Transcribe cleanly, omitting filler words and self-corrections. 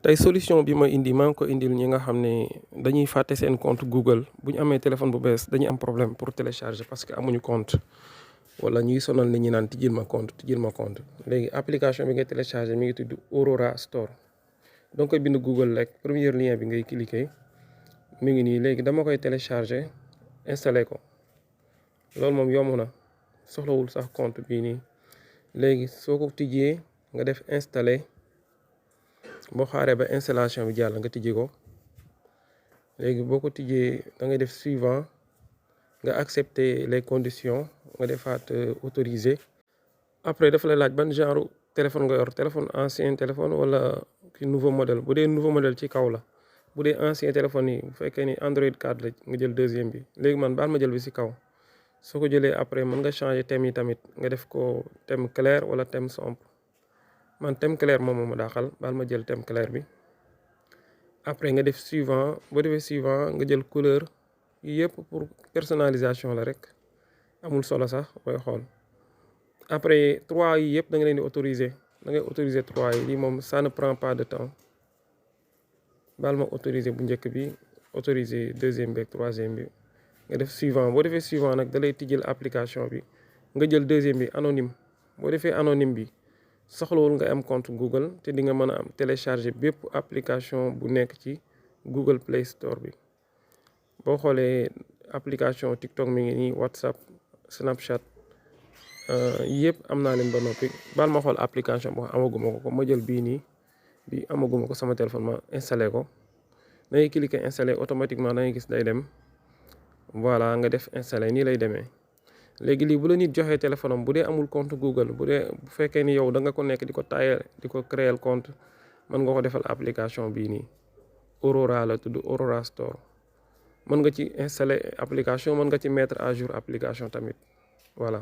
tey solution bi ma indi maa ngi ko indil ñi nga xam ne dañuy fàtte seen compte Google bu ñu amee téléphone bu bees dañuy am problème pour télécharger parce que amuñu compte wala ñuy sonal nit ñi naan tijjil ma compte tijjil ma compte. léegi application bi ngay télécharger mi ngi tudd Aurora Store donc koy bind Google rek premier lien bi ngay cliquer mi ngi nii léegi dama koy télécharger installer ko loolu moom yomb na soxlawul sax compte bii nii léegi soo ko tijjee nga def installer. boo xaaree ba installation bi jàll nga tijji ko léegi boo ko tijjee da ngay def suivant nga accepter les conditions nga defaat autoriser après dafa lay laaj ban genre téléphone nga yor téléphone ancien téléphone wala ki nouveau modèle bu dee nouveau modèle ci kaw la bu dee ancien téléphone yi bu fekkee ni Android 4 la nga jël deuxième bi léegi man baal ma jël bi ci kaw soo ko jëlee après mën nga changer thème yi tamit nga def ko thème clair wala thème sombre. man thème clair moom ma daaxal baal ma jël thème clair bi après nga def suivant boo defee suivant nga jël couleur yi yëpp pour personnalisation la rek amul solo sax booy xool après 3 yi yëpp da nga leen di autoriser da ngay autoriser 3 yi lii moom ça ne prend pas de temps baal ma autoriser bu njëkk bi autoriser deuxième bi ak troisième bi nga def suivant boo defee suivant nag da lay tijjel application bi nga jël deuxième bi anonyme boo defee anonyme bi soxlawul nga am compte Google te di nga mën a am télécharger bépp application bu nekk ci Google Play Store bi boo xoolee application TikTok mi ngi nii WhatsApp Snapchat yëpp am naa leen ba noppi baal ma xool application boo amaguma ko ma jël bii nii bi amaguma ko sama téléphone ma installé ko da ngay cliquer installé automatiquement da ngay gis day dem voilà nga def installé nii lay demee. léegi lii bu la nit joxee téléphone am bu dee amul compte Google bu fekkee ni yow da nga ko nekk di ko taayal di ko créer compte mën nga ko defal application bii nii Aurora la tudd Aurora Store mën nga ci installer application mën nga ci mettre à jour application tamit voilà.